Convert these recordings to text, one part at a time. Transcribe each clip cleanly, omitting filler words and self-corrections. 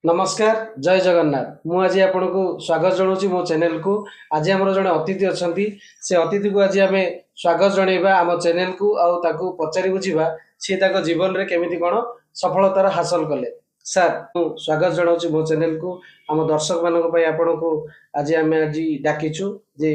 ନମସ୍କାର, ଜୟ ଜଗନ୍ନାଥ। ମୁଁ ଆଜି ଆପଣଙ୍କୁ ସ୍ୱାଗତ ଜଣାଉଛି ମୋ ଚ୍ୟାନେଲକୁ। ଆଜି ଆମର ଜଣେ ଅତିଥି ଅଛନ୍ତି। ସେ ଅତିଥିକୁ ଆଜି ଆମେ ସ୍ୱାଗତ ଜଣେଇବା ଆମ ଚ୍ୟାନେଲକୁ ଆଉ ତାକୁ ପଚାରି ବୁଝିବା ସିଏ ତାଙ୍କ ଜୀବନରେ କେମିତି କ'ଣ ସଫଳତାର ହାସଲ କଲେ। ସାର୍, ମୁଁ ସ୍ୱାଗତ ଜଣାଉଛି ମୋ ଚ୍ୟାନେଲକୁ। ଆମ ଦର୍ଶକମାନଙ୍କ ପାଇଁ ଆପଣଙ୍କୁ ଆଜି ଆମେ ଆଜି ଡାକିଛୁ ଯେ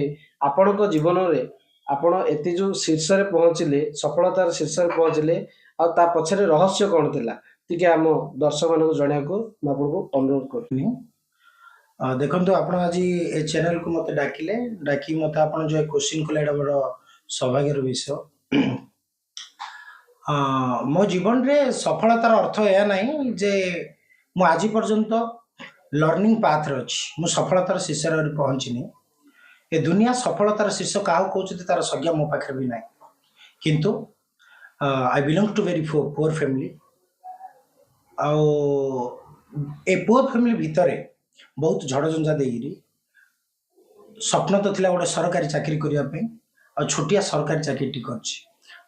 ଆପଣଙ୍କ ଜୀବନରେ ଆପଣ ଏତେ ଯୋଉ ଶୀର୍ଷରେ ପହଞ୍ଚିଲେ, ସଫଳତାର ଶୀର୍ଷରେ ପହଞ୍ଚିଲେ, ଆଉ ତା ପଛରେ ରହସ୍ୟ କ'ଣ ଥିଲା, ଟିକେ ଆମ ଦର୍ଶକମାନଙ୍କୁ ଜଣେଇବାକୁ ମୁଁ ଆପଣଙ୍କୁ ଅନୁରୋଧ କରୁଛି। ଦେଖନ୍ତୁ, ଆପଣ ଆଜି ଏ ଚ୍ୟାନେଲକୁ ମୋତେ ଡାକିଲେ, ଡାକି ମୋତେ ଆପଣ ଯେଉଁ କୋଶ୍ଚିନ୍ କଲେ, ଏଇଟା ବଡ଼ ସୌଭାଗ୍ୟର ବିଷୟ। ମୋ ଜୀବନରେ ସଫଳତାର ଅର୍ଥ ଏହା ନାହିଁ ଯେ ମୁଁ ଆଜି ପର୍ଯ୍ୟନ୍ତ ଲର୍ଣ୍ଣିଂ ପାଥରେ ଅଛି, ମୁଁ ସଫଳତାର ଶୀର୍ଷରେ ଆହୁରି ପହଞ୍ଚିନି। ଏ ଦୁନିଆ ସଫଳତାର ଶୀର୍ଷ କାହାକୁ କହୁଛନ୍ତି, ତାର ସଂଜ୍ଞା ମୋ ପାଖରେ ବି ନାହିଁ। କିନ୍ତୁ I belong to very poor family ଆଉ ଏ ପୁଅର ଫ୍ୟାମିଲି ଭିତରେ ବହୁତ ଝଡ଼ଝଞ୍ଜା ଦେଇକିରି ସ୍ୱପ୍ନ ତ ଥିଲା ଗୋଟେ ସରକାରୀ ଚାକିରି କରିବା ପାଇଁ, ଆଉ ଛୋଟିଆ ସରକାରୀ ଚାକିରିଟି କରିଛି।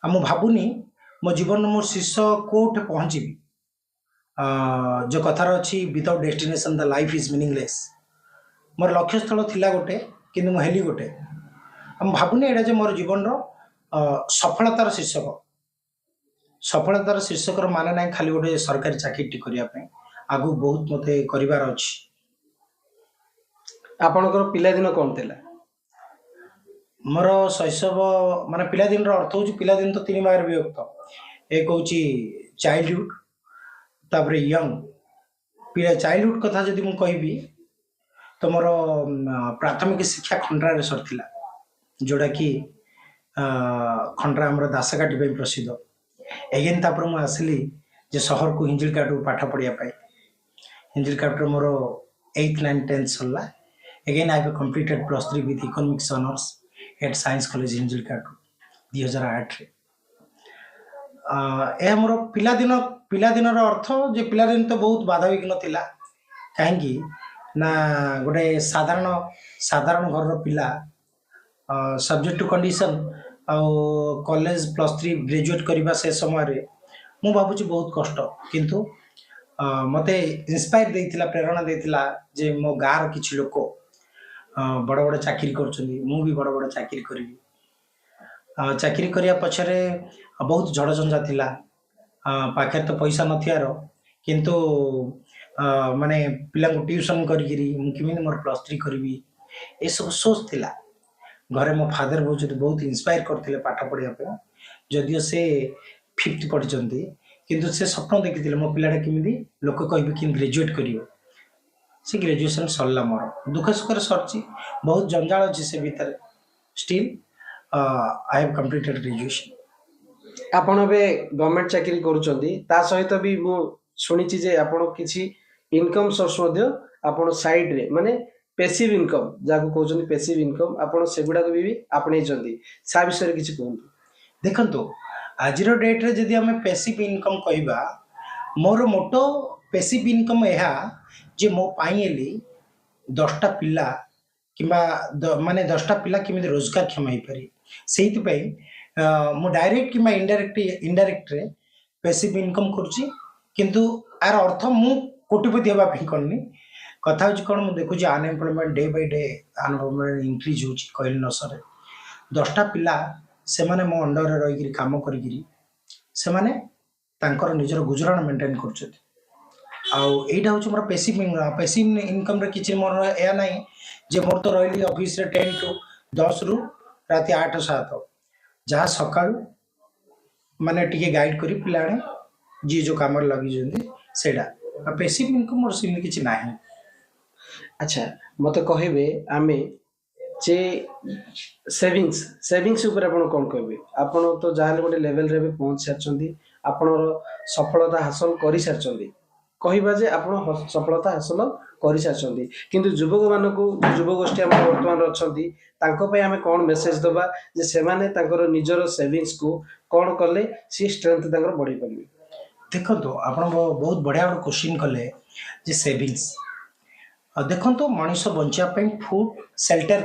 ଆଉ ମୁଁ ଭାବୁନି ମୋ ଜୀବନରେ ମୋ ଶୀର୍ଷ କୋଉଠି ପହଞ୍ଚିବି। ଯୋଉ କଥାରେ ଅଛି, "Without destination the life is meaningless." ମୋର ଲକ୍ଷ୍ୟସ୍ଥଳ ଥିଲା ଗୋଟେ, କିନ୍ତୁ ମୁଁ ହେଲି ଗୋଟେ। ଆଉ ମୁଁ ଭାବୁନି ଏଇଟା ଯେ ମୋର ଜୀବନର ସଫଳତାର ଶୀର୍ଷକ। ସଫଳତାର ଶୀର୍ଷକର ମାନେ ନାହିଁ ଖାଲି ଗୋଟେ ସରକାରୀ ଚାକିରିଟି କରିବା ପାଇଁ। ଆଗକୁ ବହୁତ ମୋତେ କରିବାର ଅଛି। ଆପଣଙ୍କର ପିଲାଦିନ କ'ଣ ଥିଲା? ମୋର ଶୈଶବ ମାନେ ପିଲାଦିନର ଅର୍ଥ ହେଉଛି, ପିଲାଦିନ ତ ତିନି ଭାଗରେ ବିଭକ୍ତ। ଏକ ହେଉଛି ଚାଇଲ୍ଡହୁଡ୍, ତାପରେ ୟଙ୍ଗ ପିଲା। ଚାଇଲ୍ଡହୁଡ୍ କଥା ଯଦି ମୁଁ କହିବି ତ ମୋର ପ୍ରାଥମିକ ଶିକ୍ଷା ଖଣ୍ଡରାରେ ସରିଥିଲା, ଯୋଉଟାକି ଖଣ୍ଡରା ଆମର ଦାସକାଠି ପାଇଁ ପ୍ରସିଦ୍ଧ। ଏଗେନ୍ ତାପରେ ମୁଁ ଆସିଲି ଯେ ସହରକୁ, ହିଞ୍ଜିଳିକାଟକୁ ପାଠ ପଢ଼ିବା ପାଇଁ। ହିଞ୍ଜିଳିକାଟରେ ମୋର ଏଇଥ୍, ନାଇନ୍ଥ, ଟେନ୍ଥ ସରିଲା। Again I have completed +3 with economics honours at Science College, Hinjilicut, 2008ରେ। ଏହା ମୋର ପିଲାଦିନ। ପିଲାଦିନର ଅର୍ଥ ଯେ ପିଲାଦିନ ତ ବହୁତ ବାଧାବିଘ୍ନ ଥିଲା, କାହିଁକି ନା ଗୋଟେ ସାଧାରଣ ଘରର ପିଲା, ସବଜେକ୍ଟ ଟୁ କଣ୍ଡିସନ୍, ଆଉ କଲେଜ +3 ଗ୍ରାଜୁଏଟ୍ କରିବା ସେ ସମୟରେ ମୁଁ ଭାବୁଛି ବହୁତ କଷ୍ଟ। କିନ୍ତୁ ମୋତେ ଇନ୍ସପାୟାର ଦେଇଥିଲା, ପ୍ରେରଣା ଦେଇଥିଲା ଯେ ମୋ ଗାଁର କିଛି ଲୋକ ବଡ଼ ବଡ଼ ଚାକିରି କରୁଛନ୍ତି, ମୁଁ ବି ବଡ଼ ବଡ଼ ଚାକିରି କରିବି। ଚାକିରି କରିବା ପଛରେ ବହୁତ ଝଡ଼ଝଞ୍ଜା ଥିଲା। ପାଖରେ ତ ପଇସା ନଥିବାର, କିନ୍ତୁ ମାନେ ପିଲାଙ୍କୁ ଟ୍ୟୁସନ୍ କରିକିରି ମୁଁ କେମିତି ମୋର +3 କରିବି, ଏସବୁ ସୋଚ୍ ଥିଲା। ଘରେ ମୋ ଫାଦର ବହୁତ ବହୁତ ଇନ୍ସପାୟାର କରିଥିଲେ ପାଠ ପଢ଼ିବା ପାଇଁ। ଯଦିଓ ସେ ଫିଫ୍ଥ ପଢ଼ିଛନ୍ତି, କିନ୍ତୁ ସେ ସ୍ୱପ୍ନ ଦେଖିଥିଲେ ମୋ ପିଲାଟା କେମିତି ଲୋକ କହିବେ କେମିତି ଗ୍ରାଜୁଏଟ୍ କରିବ। ସେ ଗ୍ରାଜୁଏସନ୍ ସରିଲା ମୋର, ଦୁଃଖ ସୁଖରେ ସରିଛି, ବହୁତ ଜଞ୍ଜାଳ ଅଛି ସେ ଭିତରେ। Still I have completed graduation. ଆପଣ ଏବେ ଗଭର୍ଣ୍ଣମେଣ୍ଟ ଚାକିରି କରୁଛନ୍ତି, ତା ସହିତ ବି ମୁଁ ଶୁଣିଛି ଯେ ଆପଣ କିଛି ଇନକମ୍ ସୋର୍ସ ମଧ୍ୟ ଆପଣ ସାଇଡରେ, ମାନେ ପେସିଭ୍ ଇନକମ୍ ଯାହାକୁ କହୁଛନ୍ତି, ପେସିଭ୍ ଇନକମ୍, ଆପଣ ସେଗୁଡ଼ାକୁ ବି ଆପଣେଇଛନ୍ତି। ତା ବିଷୟରେ କିଛି କୁହନ୍ତୁ। ଦେଖନ୍ତୁ, ଆଜିର ଡେଟ୍ରେ ଯଦି ଆମେ ପେସିଭ୍ ଇନକମ୍ କହିବା, ମୋର ମୋଟୋ ପେସିଭ୍ ଇନକମ୍ ଏହା ଯେ ମୋ ପାଇଁ ହେଲି 10ଟା ପିଲା କିମ୍ବା ମାନେ 10ଟା ପିଲା କେମିତି ରୋଜଗାରକ୍ଷମ ହେଇପାରିବେ। ସେଇଥିପାଇଁ ମୁଁ ଡାଇରେକ୍ଟ କିମ୍ବା ଇନଡାଇରେକ୍ଟରେ ପେସିଭ୍ ଇନକମ୍ କରୁଛି। କିନ୍ତୁ ଆର ଅର୍ଥ ମୁଁ କୋଟିପତି ହେବା ପାଇଁ କରିନି। କଥା ହେଉଛି କ'ଣ, ମୁଁ ଦେଖୁଛି unemployment, day by day unemployment increase ହେଉଛି କହିଲେ ନ ସରେ। 10ଟା ପିଲା ସେମାନେ ମୋ ଅଣ୍ଡରରେ ରହିକିରି କାମ କରିକିରି ସେମାନେ ତାଙ୍କର ନିଜର ଗୁଜୁରାଣ ମେଣ୍ଟେନ୍ କରୁଛନ୍ତି। ଆଉ ଏଇଟା ହେଉଛି ମୋର ପେସିଭ୍ ଇନକମ୍। ପେସିଭ୍ ଇନକମ୍ରେ କିଛି ମୋର ଏହା ନାହିଁ ଯେ ମୋର ତ ରହିଲି ଅଫିସରେ 10 ଟୁ 10ରୁ ରାତି 8, 7, ଯାହା ସକାଳୁ ମାନେ ଟିକେ ଗାଇଡ଼ କରି ପିଲାମାନେ ଯିଏ ଯେଉଁ କାମରେ ଲଗେଇଛନ୍ତି ସେଇଟା। ଆଉ ପେସିଭ୍ ଇନକମ୍ ମୋର ସେମିତି କିଛି ନାହିଁ। ଆଚ୍ଛା, ମୋତେ କହିବେ ଆମେ ଯେ ସେଭିଙ୍ଗସ୍ ଉପରେ ଆପଣ କ'ଣ କହିବେ? ଆପଣ ତ ଯାହାହେଲେ ଗୋଟେ ଲେଭେଲରେ ଏବେ ପହଞ୍ଚି ସାରିଛନ୍ତି, ଆପଣର ସଫଳତା ହାସଲ କରିସାରିଛନ୍ତି। କହିବା ଯେ ଆପଣ ସଫଳତା ହାସଲ କରିସାରିଛନ୍ତି, କିନ୍ତୁ ଯୁବକମାନଙ୍କୁ, ଯୋଉ ଯୁବଗୋଷ୍ଠୀ ଆମର ବର୍ତ୍ତମାନ ଅଛନ୍ତି, ତାଙ୍କ ପାଇଁ ଆମେ କ'ଣ ମେସେଜ ଦେବା ଯେ ସେମାନେ ତାଙ୍କର ନିଜର ସେଭିଙ୍ଗସକୁ କ'ଣ କଲେ ସିଏ ଷ୍ଟ୍ରେନ୍ଥ ତାଙ୍କର ବଢ଼େଇ ପାରିବେ? ଦେଖନ୍ତୁ, ଆପଣ ବହୁତ ବଢ଼ିଆ ଗୋଟେ କୋଶ୍ଚିନ୍ କଲେ ଯେ ସେଭିଙ୍ଗସ୍। ଦେଖନ୍ତୁ, ମଣିଷ ବଞ୍ଚିବା ପାଇଁ ଫୁଡ୍, ସେଲ୍ଟର,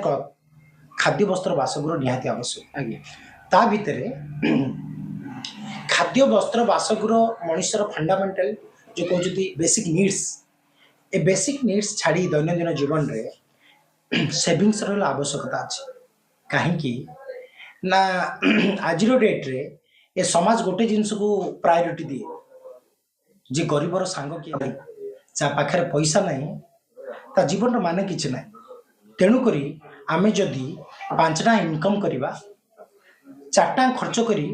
ଖାଦ୍ୟ, ବସ୍ତ୍ର, ବାସଗୃହ ନିହାତି ଆବଶ୍ୟକ। ତା ଭିତରେ ଖାଦ୍ୟ, ବସ୍ତ୍ର, ବାସଗୃହ ମଣିଷର ଫଣ୍ଡାମେଣ୍ଟାଲ ଯେଉଁ କହୁଛନ୍ତି ବେସିକ୍ ନିଡ୍ସ, ଏ ବେସିକ୍ ନିଡ୍ସ ଛାଡ଼ି ଦୈନନ୍ଦିନ ଜୀବନରେ ସେଭିଙ୍ଗସର ହେଲା ଆବଶ୍ୟକତା ଅଛି। କାହିଁକି ନା ଆଜିର ଡେଟ୍ରେ ଏ ସମାଜ ଗୋଟେ ଜିନିଷକୁ ପ୍ରାୟୋରିଟି ଦିଏ ଯେ ଗରିବର ସାଙ୍ଗ କିଏ ନାହିଁ, ଯାହା ପାଖରେ ପଇସା ନାହିଁ ତା ଜୀବନର ମାନେ କିଛି ନାହିଁ। ତେଣୁକରି ଆମେ ଯଦି 5 ଟଙ୍କା ଇନକମ୍ କରିବା, 4 ଟଙ୍କା ଖର୍ଚ୍ଚ କରି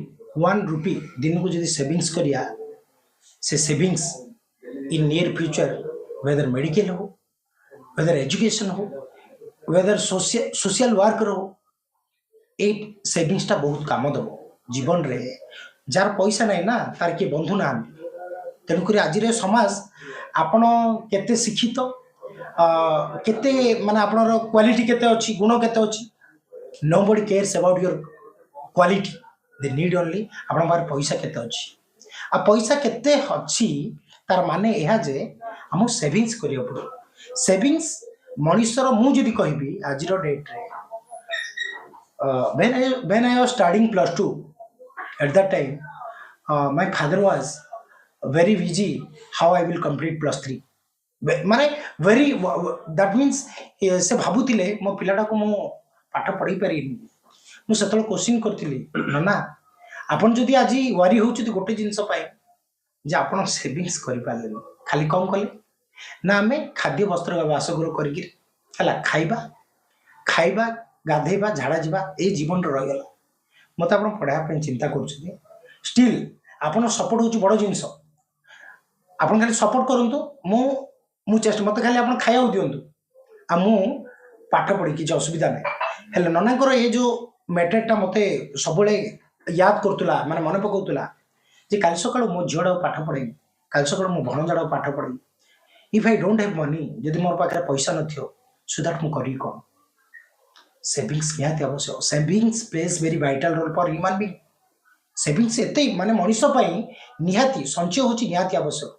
1 ରୁପି ଦିନକୁ ଯଦି ସେଭିଙ୍ଗସ୍ କରିବା, ସେ savings in near future, whether medical ହଉ, ୱେଦର ଏଜୁକେସନ୍ ହଉ, ୱେଦର ସୋସିଆଲ ୱାର୍କର ହଉ, ଏଇ ସେଭିଙ୍ଗସଟା ବହୁତ କାମ ଦେବ ଜୀବନରେ। ଯାହାର ପଇସା ନାହିଁ ନା, ତାର କିଏ ବନ୍ଧୁ ନାହାନ୍ତି। ତେଣୁକରି ଆଜିର ଏ ସମାଜ ଆପଣ କେତେ ଶିକ୍ଷିତ, କେତେ ମାନେ ଆପଣଙ୍କର କ୍ୱାଲିଟି କେତେ ଅଛି, ଗୁଣ କେତେ ଅଛି, nobody cares about your quality. They need only ଆପଣଙ୍କ ପାଖରେ ପଇସା କେତେ ଅଛି। ଆଉ ପଇସା କେତେ ଅଛି ତାର ମାନେ ଏହା ଯେ ଆମକୁ ସେଭିଙ୍ଗସ୍ କରିବାକୁ ପଡ଼ିବ। ସେଭିଙ୍ଗସ୍ ମଣିଷର, ମୁଁ ଯଦି କହିବି ଆଜିର ଡେଟ୍ରେ, when I was studying plus 2, at that time my father was very busy how I will complete plus 3. ମାନେ ଭେରି, that means ସେ ଭାବୁଥିଲେ ମୋ ପିଲାଟାକୁ ମୁଁ ପାଠ ପଢ଼େଇ ପାରିବିନି। ମୁଁ ସେତେବେଳେ କୋଶ୍ଚିନ୍ କରିଥିଲି, ନନା, ଆପଣ ଯଦି ଆଜି ୱାରି ହେଉଛନ୍ତି ଗୋଟେ ଜିନିଷ ପାଇଁ ଯେ ଆପଣ ସେଭିଙ୍ଗସ୍ କରିପାରିଲେନି, ଖାଲି କ'ଣ କଲେ ନା ଆମେ ଖାଦ୍ୟ, ବସ୍ତ୍ର, ବାସଗୃହ କରିକି ହେଲା, ଖାଇବା ଖାଇବା, ଗାଧେଇବା, ଝାଡ଼ା ଯିବା, ଏଇ ଜୀବନରେ ରହିଗଲା। ମୋତେ ଆପଣ ପଢ଼ାଇବା ପାଇଁ ଚିନ୍ତା କରୁଛନ୍ତି, ଷ୍ଟିଲ୍ ଆପଣ ସପୋର୍ଟ ହେଉଛି ବଡ଼ ଜିନିଷ। ଆପଣ ଖାଲି ସପୋର୍ଟ କରନ୍ତୁ, ମୁଁ ଚେଷ୍ଟା, ମୋତେ ଖାଲି ଆପଣ ଖାଇବାକୁ ଦିଅନ୍ତୁ ଆଉ ମୁଁ ପାଠ ପଢ଼ି କିଛି ଅସୁବିଧା ନାହିଁ। ହେଲେ ନନାଙ୍କର ଏ ଯେଉଁ ମ୍ୟାଟରଟା ମୋତେ ସବୁବେଳେ ୟାଦ କରୁଥିଲା, ମାନେ ମନେ ପକାଉଥିଲା ଯେ କାଲି ସକାଳୁ ମୋ ଝିଅଟାକୁ ପାଠ ପଢ଼େଇବି, କାଲି ସକାଳୁ ମୋ ଭଣଜାଟାକୁ ପାଠ ପଢ଼େଇବି। If I don't have money, ଯଦି ମୋର ପାଖରେ ପଇସା ନଥିବ, ସୋ that ମୁଁ କରିବି କ'ଣ? ସେଭିଙ୍ଗସ୍ ନିହାତି ଆବଶ୍ୟକ। Savings plays very vital role for human being. Savings ଏତେ ମାନେ ମଣିଷ ପାଇଁ ନିହାତି ସଞ୍ଚୟ ହେଉଛି ନିହାତି ଆବଶ୍ୟକ।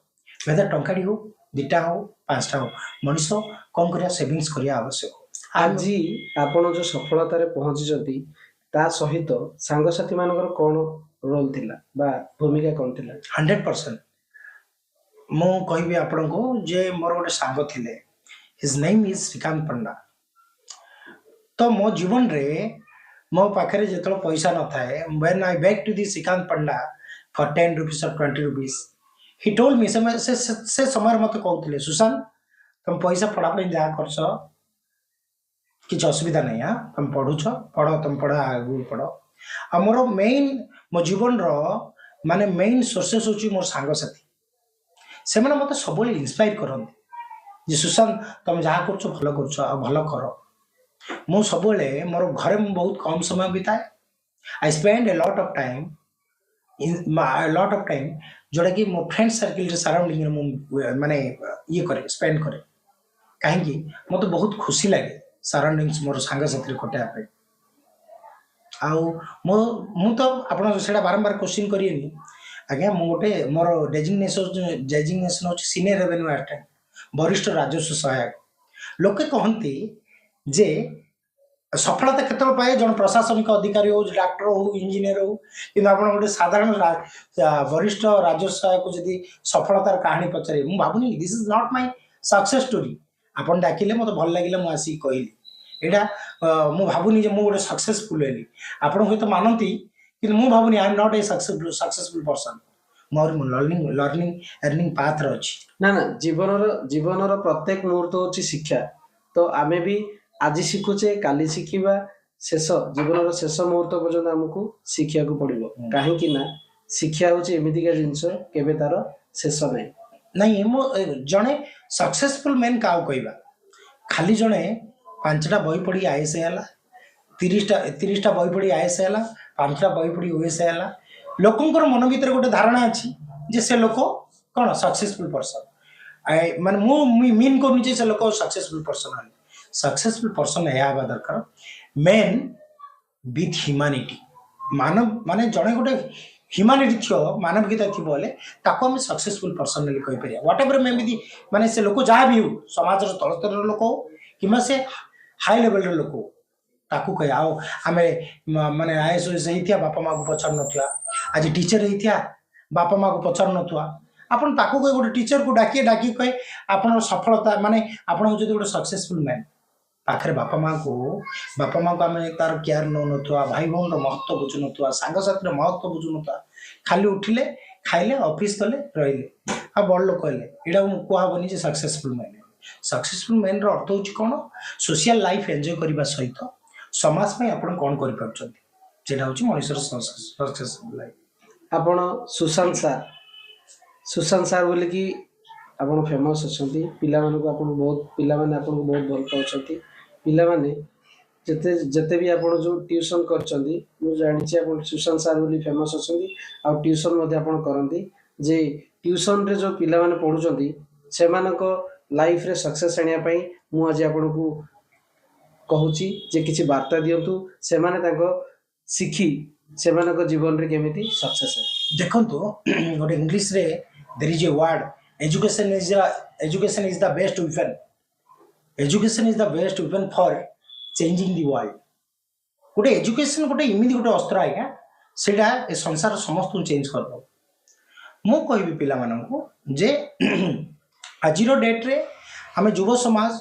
ୱେଦର ଟଙ୍କାଟି ହଉ, 2ଟା ହଉ, 5ଟା ହଉ, ମଣିଷ କ'ଣ କରିବା, ସେଭିଙ୍ଗସ୍ କରିବା ଆବଶ୍ୟକ। ଆଜି ଆପଣ ଯୋଉ ସଫଳତାରେ ପହଞ୍ଚିଛନ୍ତି, ତା ସହିତ ସାଙ୍ଗସାଥି ମାନଙ୍କର କ'ଣ ରୋଲ ଥିଲା ବା ଭୂମିକା କ'ଣ ଥିଲା? 100%। ମୁଁ କହିବି ଆପଣଙ୍କୁ ଯେ ମୋର ଗୋଟେ ସାଙ୍ଗ ଥିଲେ, his name is Srikanth Panda. ତ ମୋ ଜୀବନରେ ମୋ ପାଖରେ ଯେତେବେଳେ ପଇସା ନଥାଏ, when I beg to the Srikanth Panda for 10 rupees or 20 rupees, he told me, ସେ ସମୟରେ ମୋତେ କହୁଥିଲେ, ସୁଶାନ୍ତ, ତମେ ପଇସା ପଢ଼ା ପାଇଁ ଯାହା କରୁଛ କିଛି ଅସୁବିଧା ନାହିଁ। ହଁ, ତମେ ପଢ଼ୁଛ, ପଢ଼, ତମେ ପଢ଼, ଆଗକୁ ପଢ଼। ଆଉ ମୋର ମେଇନ୍, ମୋ ଜୀବନର ମାନେ ମେଇନ୍ ସୋର୍ସେସ୍ ହେଉଛି ମୋର ସାଙ୍ଗସାଥି। ସେମାନେ ମୋତେ ସବୁବେଳେ ଇନ୍ସପାୟାର କରନ୍ତି ଯେ ସୁଶାନ୍ତ, ତମେ ଯାହା କରୁଛ ଭଲ କରୁଛ ଆଉ ଭଲ କର। ମୁଁ ସବୁବେଳେ ମୋର ଘରେ ମୁଁ ବହୁତ କମ୍ ସମୟ ବିତାଏ। I spend a lot of time in lot of time ଯେଉଁଟାକି ମୋ ଫ୍ରେଣ୍ଡ ସର୍କିଲରେ, ସରାଉଣ୍ଡିଂରେ ମୁଁ ମାନେ ଇଏ କରେ, ସ୍ପେଣ୍ଡ କରେ। କାହିଁକି ମୋତେ ବହୁତ ଖୁସି ଲାଗେ ସରାଉଣ୍ଡିଙ୍ଗସ୍ ମୋର ସାଙ୍ଗସାଥିରେ କଟାଇବା ପାଇଁ। ଆଉ ମୁଁ ତ ଆପଣ ସେଇଟା ବାରମ୍ବାର କୋଶ୍ଚିନ୍ କରିବେନି ଆଜ୍ଞା। ମୁଁ ଗୋଟେ ମୋର ଡେଜିଗ୍ନେସନ୍ ହେଉଛି ସିନିୟର ରେଭେନ୍ୟୁ ଆସିଷ୍ଟାଣ୍ଟ, ବରିଷ୍ଠ ରାଜସ୍ୱ ସହାୟକ। ଲୋକେ କହନ୍ତି ଯେ ସଫଳତା କେତେବେଳେ ପାଏ ଜଣେ ପ୍ରଶାସନିକ ଅଧିକାରୀ ହଉ, ଡାକ୍ତର ହଉ, ଇଞ୍ଜିନିୟର ହଉ, କିନ୍ତୁ ଆପଣ ଗୋଟେ ସାଧାରଣ ବରିଷ୍ଠ ରାଜସ୍ୱ ସହାୟକ ଯଦି ସଫଳତାର କାହାଣୀ ପଚାରିବେ, ମୁଁ ଭାବୁନି, this is not my success story. ଆପଣ ଡାକିଲେ, ମୋତେ ଭଲ ଲାଗିଲା, ମୁଁ ଆସିକି କହିଲି। ଏଇଟା ମୁଁ ଭାବୁନି ଯେ ମୁଁ ଗୋଟେ ସକ୍ସେସଫୁଲ ହେଲି। ଆପଣ ହୁଏତ ମାନନ୍ତି, କିନ୍ତୁ ମୁଁ ଭାବୁନି। I am not a successful person. ମୋର ମୁଁ ଲର୍ଣ୍ଣିଂ ଏର୍ଣ୍ଣିଂ ପାଥରେ ଅଛି। ନା ନା, ଜୀବନର ପ୍ରତ୍ୟେକ ମୁହୂର୍ତ୍ତ ହଉଛି ଶିକ୍ଷା। ତ ଆମେ ବି ଆଜି ଶିଖୁଛେ, କାଲି ଶିଖିବା, ଶେଷ ଜୀବନର ଶେଷ ମୁହୂର୍ତ୍ତ ପର୍ଯ୍ୟନ୍ତ ଆମକୁ ଶିଖିବାକୁ ପଡିବ। କାହିଁକି ନା ଶିକ୍ଷା ହଉଛି ଏମିତିକା ଜିନିଷ, କେବେ ତାର ଶେଷ ନାହିଁ। ନାଇଁ, ମୁଁ ଜଣେ ସକ୍ସେସଫୁଲ ମ୍ୟାନ୍ କାହାକୁ କହିବା? ଖାଲି ଜଣେ 5ଟା ବହି ପଢ଼ି ଆଇଏଏସ୍ ହେଲା, 30ଟା ବହି ପଢ଼ି ଆଇଏଏସ୍ ହେଲା, 5ଟା ବହି ପଢ଼ି ଓଏଏସ୍ ହେଲା, ଲୋକଙ୍କର ମନ ଭିତରେ ଗୋଟେ ଧାରଣା ଅଛି ଯେ ସେ ଲୋକ କ'ଣ ସକ୍ସେସଫୁଲ ପର୍ସନ୍। ମାନେ ମୁଁ ମିନ୍ କରୁନି ଯେ ସେ ଲୋକ ସକ୍ସେସଫୁଲ ପର୍ସନ୍ ହେଲେ। ସକ୍ସେସଫୁଲ ପର୍ସନ୍ ଏହା ହେବା ଦରକାର, ମେନ୍ ୱିଥ୍ ହ୍ୟୁମାନିଟି। ମାନବ ମାନେ ଜଣେ ଗୋଟେ ହ୍ୟୁମାନିଟି ଥିବ, ମାନବିକତା ଥିବ ହେଲେ ତାକୁ ଆମେ ସକ୍ସେସଫୁଲ ପର୍ସନ୍ ବୋଲି କହିପାରିବା। What ever May ବି, ମାନେ ସେ ଲୋକ ଯାହା ବି ହଉ, ସମାଜର ତଳ ସ୍ତରର ଲୋକ ହଉ କିମ୍ବା ସେ ହାଇ ଲେଭେଲର ଲୋକ ହଉ, ତାକୁ କହିବା। ଆଉ ଆମେ ମାନେ ଆଇଏଏସ୍ ଓଏଏସ୍ ହେଇଥିବା, ବାପା ମାଆକୁ ପଚାରୁନଥିବା, ଆଜି ଟିଚର ହେଇଥିବା, ବାପା ମାଆକୁ ପଚାରୁନଥିବା, ଆପଣ ତାକୁ କହି ଗୋଟେ ଟିଚରକୁ ଡାକି ଡାକି କହେ ଆପଣଙ୍କ ସଫଳତା, ମାନେ ଆପଣ ହେଉଛନ୍ତି ଗୋଟେ ସକ୍ସେସଫୁଲ୍ ମ୍ୟାନ୍। ପାଖରେ ବାପା ମାଆଙ୍କୁ ଆମେ ତାର କେୟାର ନେଉନଥିବା, ଭାଇ ଭଉଣୀର ମହତ୍ଵ ବୁଝୁନଥିବା, ସାଙ୍ଗସାଥିର ମହତ୍ଵ ବୁଝୁନଥିବା, ଖାଲି ଉଠିଲେ, ଖାଇଲେ, ଅଫିସ ଗଲେ, ରହିଲେ ଆଉ ବଡ଼ ଲୋକ ହେଲେ, ଏଇଟା ମୁଁ କୁହାହବନି ଯେ ସକ୍ସେସଫୁଲ୍ ମ୍ୟାନ୍। ସକ୍ସେସଫୁଲ୍ ମ୍ୟାନ୍ର ଅର୍ଥ ହେଉଛି କ'ଣ? ସୋସିଆଲ ଲାଇଫ୍ ଏନ୍ଜୟ କରିବା ସହିତ ସମାଜ ପାଇଁ ଆପଣ କ'ଣ କରିପାରୁଛନ୍ତି, ସେଇଟା ହେଉଛି ମଣିଷର ସକ୍ସେସଫୁଲ୍ ଲାଇଫ୍। ଆପଣ ସୁଶାନ୍ତ ସାର୍, ସୁଶାନ୍ତ ସାର୍ ବୋଲିକି ଆପଣ ଫେମସ୍ ଅଛନ୍ତି। ପିଲାମାନଙ୍କୁ ଆପଣ ବହୁତ, ପିଲାମାନେ ଆପଣଙ୍କୁ ବହୁତ ଭଲ ପାଉଛନ୍ତି। ପିଲାମାନେ ଯେତେ ଯେତେ ବି ଆପଣ ଯେଉଁ ଟ୍ୟୁସନ୍ କରିଛନ୍ତି, ମୁଁ ଜାଣିଛି ଆପଣ ସୁଶାନ୍ତ ସାର୍ ବୋଲି ଫେମସ୍ ଅଛନ୍ତି ଆଉ ଟ୍ୟୁସନ୍ ମଧ୍ୟ ଆପଣ କରନ୍ତି। ଯେ ଟ୍ୟୁସନ୍ରେ ଯେଉଁ ପିଲାମାନେ ପଢ଼ୁଛନ୍ତି, ସେମାନଙ୍କ ଲାଇଫ୍ରେ ସକ୍ସେସ୍ ଆଣିବା ପାଇଁ ମୁଁ ଆଜି ଆପଣଙ୍କୁ କହୁଛି ଯେ କିଛି ବାର୍ତ୍ତା ଦିଅନ୍ତୁ, ସେମାନେ ତାଙ୍କ ଶିଖି ସେମାନଙ୍କ ଜୀବନରେ କେମିତି ସକ୍ସେସ୍ ହେବେ। ଦେଖନ୍ତୁ, ଗୋଟେ ଇଂଲିଶରେ there is a word, education is the best weapon. Education is the best weapon for changing the world. ଗୋଟେ ଏଜୁକେସନ୍ ଗୋଟେ ଏମିତି ଗୋଟେ ଅସ୍ତ୍ର ଆଜ୍ଞା, ସେଇଟା ଏ ସଂସାର ସମସ୍ତଙ୍କୁ ଚେଞ୍ଜ କରିଦେବ। ମୁଁ କହିବି ପିଲାମାନଙ୍କୁ ଯେ ଆଜିର ଡେଟ୍ରେ ଆମେ ଯୁବ ସମାଜ,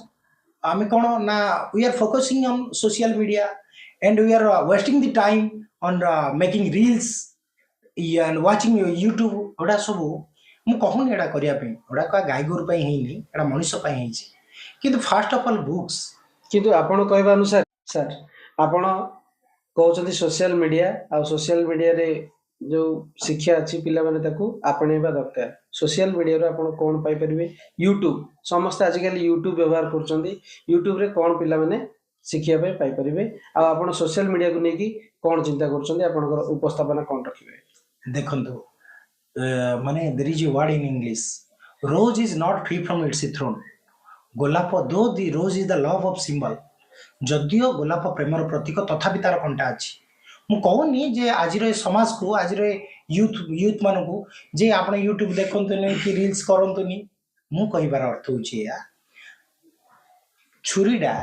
ଆମେ କ'ଣ ନା we are focusing on social media and we are wasting the time on making reels and watching YouTube. ଏଗୁଡ଼ା ସବୁ ମୁଁ କହୁନି ଏଇଟା କରିବା ପାଇଁ। ଏଗୁଡ଼ାକ ଗାଈ ଗୋରୁ ପାଇଁ ହେଇନି, ଏଇଟା ମଣିଷ ପାଇଁ ହେଇଛି। କିନ୍ତୁ ଫାଷ୍ଟ ଅଫ୍ ଅଲ୍ ବୁକ୍ସ। କିନ୍ତୁ ଆପଣ କହିବା ଅନୁସାରେ ସାର୍, ଆପଣ କହୁଛନ୍ତି ସୋସିଆଲ ମିଡ଼ିଆ ଆଉ ସୋସିଆଲ ମିଡ଼ିଆରେ ଯେଉଁ ଶିକ୍ଷା ଅଛି, ପିଲାମାନେ ତାକୁ ଆପଣେଇବା ଦରକାର। ସୋସିଆଲ ମିଡ଼ିଆରୁ ଆପଣ କ'ଣ ପାଇପାରିବେ? ୟୁଟ୍ୟୁବ, ସମସ୍ତେ ଆଜିକାଲି ୟୁଟ୍ୟୁବ ବ୍ୟବହାର କରୁଛନ୍ତି। ୟୁଟ୍ୟୁବରେ କ'ଣ ପିଲାମାନେ ଶିଖିବା ପାଇଁ ପାଇପାରିବେ? ଆଉ ଆପଣ ସୋସିଆଲ ମିଡ଼ିଆକୁ ନେଇକି କ'ଣ ଚିନ୍ତା କରୁଛନ୍ତି? ଆପଣଙ୍କର ଉପସ୍ଥାପନା କ'ଣ ରଖିବେ? ଦେଖନ୍ତୁ, ମାନେ there is a word in English, rose is not free from its thorn. ଗୋଲାପ, though the rose is the love of symbol, ଯଦିଓ ଗୋଲାପ ପ୍ରେମର ପ୍ରତୀକ, ତଥାପି ତାର କଣ୍ଟା ଅଛି। ମୁଁ କହୁନି ଯେ ଆଜିର ଏ ସମାଜକୁ, ଆଜିର ଏ ୟୁଥ୍ ମାନଙ୍କୁ ଯେ ଆପଣ ୟୁଟ୍ୟୁବ ଦେଖନ୍ତୁନି କି ରିଲ୍ସ କରନ୍ତୁନି। ମୁଁ କହିବାର ଅର୍ଥ ହେଉଛି ଏଇଆ, ଛୁରୀଟା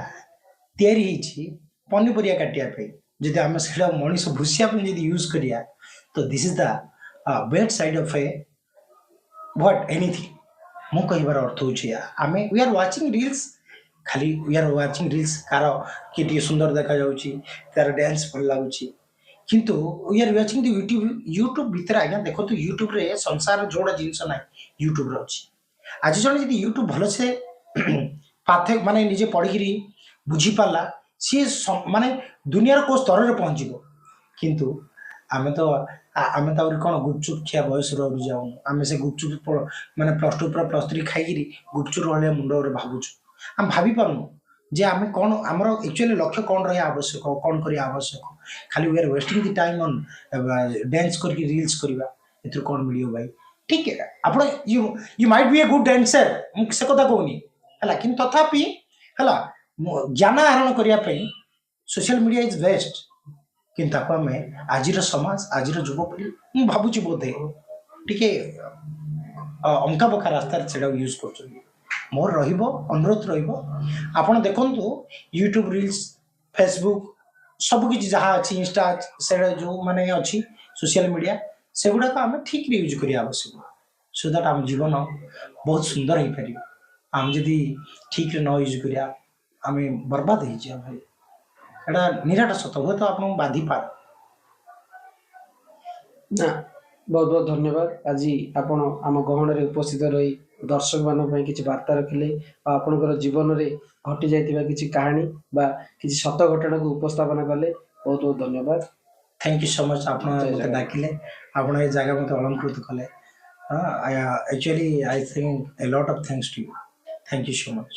ତିଆରି ହେଇଛି ପନିପରିବା କାଟିବା ପାଇଁ। ଯଦି ଆମେ ସେଇଟା ମଣିଷ ଭୁସିବା ପାଇଁ ଯଦି ୟୁଜ୍ କରିବା, ତ this is the bad side of a what anything. ମୁଁ କହିବାର ଅର୍ଥ ହେଉଛି ଏଇଆ, ଆମେ we are watching reels, ଖାଲି we are watching reels, କାହାର କିଏ ଟିକେ ସୁନ୍ଦର ଦେଖାଯାଉଛି, ତାର ଡ୍ୟାନ୍ସ ଭଲ ଲାଗୁଛି, କିନ୍ତୁ we are watching the YouTube. YouTube ଭିତରେ ଆଜ୍ଞା ଦେଖନ୍ତୁ, ୟୁଟ୍ୟୁବରେ ସଂସାର ଯୋଉଟା ଜିନିଷ ନାହିଁ, ୟୁଟ୍ୟୁବରେ ଅଛି। ଆଜି ଜଣେ ଯଦି ୟୁଟ୍ୟୁବ ଭଲସେ ପାଥେ, ମାନେ ନିଜେ ପଢ଼ିକିରି ବୁଝିପାରିଲା, ସିଏ ମାନେ ଦୁନିଆର କେଉଁ ସ୍ତରରେ ପହଞ୍ଚିବ। କିନ୍ତୁ ଆମେ ତ ଆହୁରି କ'ଣ ଗୁପଚୁପ୍ ଖିଆ ବୟସରୁ ଆହୁରି ଯାଉନୁ। ଆମେ ସେ ଗୁପଚୁପ୍ ମାନେ ପ୍ଲସ୍ ଟୁ ପରେ ପ୍ଲସ୍ ଥ୍ରୀ ଖାଇକିରି ଗୁପଚୁପ୍ ଭଳିଆ ମୁଣ୍ଡରେ ଭାବୁଛୁ। ଆମେ ଭାବିପାରୁନୁ ଯେ ଆମେ କ'ଣ, ଆମର ଆକ୍ଚୁଆଲି ଲକ୍ଷ୍ୟ କ'ଣ ରହିବା ଆବଶ୍ୟକ, କ'ଣ କରିବା ଆବଶ୍ୟକ। ଖାଲି we are wasting the time on dance କରିକି ରିଲ୍ସ କରିବା। ଏଥିରୁ କ'ଣ ମିଳିବ ଭାଇ? ଠିକ୍, ଆପଣ you might be a good dancer, ମୁଁ ସେ କଥା କହୁନି ହେଲା, କିନ୍ତୁ ତଥାପି ହେଲା ଜ୍ଞାନ ଆହରଣ କରିବା ପାଇଁ social media is best. କିନ୍ତୁ ତାକୁ ଆମେ ଆଜିର ସମାଜ, ଆଜିର ଯୁବପିଢ଼ି, ମୁଁ ଭାବୁଛି ବୋଧେ ଟିକେ ଅଙ୍କା ବଙ୍କା ରାସ୍ତାରେ ସେଇଟାକୁ ୟୁଜ୍ କରୁଛନ୍ତି। ମୋର ରହିବ ଅନୁରୋଧ ରହିବ, ଆପଣ ଦେଖନ୍ତୁ ୟୁଟ୍ୟୁବ ରିଲ୍ସ, ଫେସବୁକ୍, ସବୁକିଛି ଯାହା ଅଛି, ଇନଷ୍ଟା, ସେଇଟା ଯେଉଁ ମାନେ ଅଛି ସୋସିଆଲ ମିଡ଼ିଆ, ସେଗୁଡ଼ାକ ଆମେ ଠିକ୍ରେ ୟୁଜ୍ କରିବା ଆବଶ୍ୟକ, ସୋ that ଆମ ଜୀବନ ବହୁତ ସୁନ୍ଦର ହେଇପାରିବ। ଆମେ ଯଦି ଠିକ୍ରେ ନ ୟୁଜ୍ କରିବା, ଆମେ ବର୍ବାଦ ହେଇଯିବା ଭାଇ। ଏଇଟା ନିରାଟ ସତ, ହୁଏତ ଆପଣଙ୍କୁ ବାଧିପାରେ। ନା, ବହୁତ ବହୁତ ଧନ୍ୟବାଦ। ଆଜି ଆପଣ ଆମ ଗହଣରେ ଉପସ୍ଥିତ ରହି ଦର୍ଶକମାନଙ୍କ ପାଇଁ କିଛି ବାର୍ତ୍ତା ରଖିଲେ ଆଉ ଆପଣଙ୍କର ଜୀବନରେ ଘଟି ଯାଇଥିବା କିଛି କାହାଣୀ ବା କିଛି ସତ ଘଟଣାକୁ ଉପସ୍ଥାପନା କଲେ। ବହୁତ ବହୁତ ଧନ୍ୟବାଦ। Thank you so much. ଆପଣ ଜୟ ମୋତେ ଜଗନ୍ନାଥ। ଡାକିଲେ, ଆପଣ ଏ ଜାଗା ମୋତେ ଅଳଙ୍କୃତ କଲେ। Actually I think a lot of thanks to you. Thank you so much.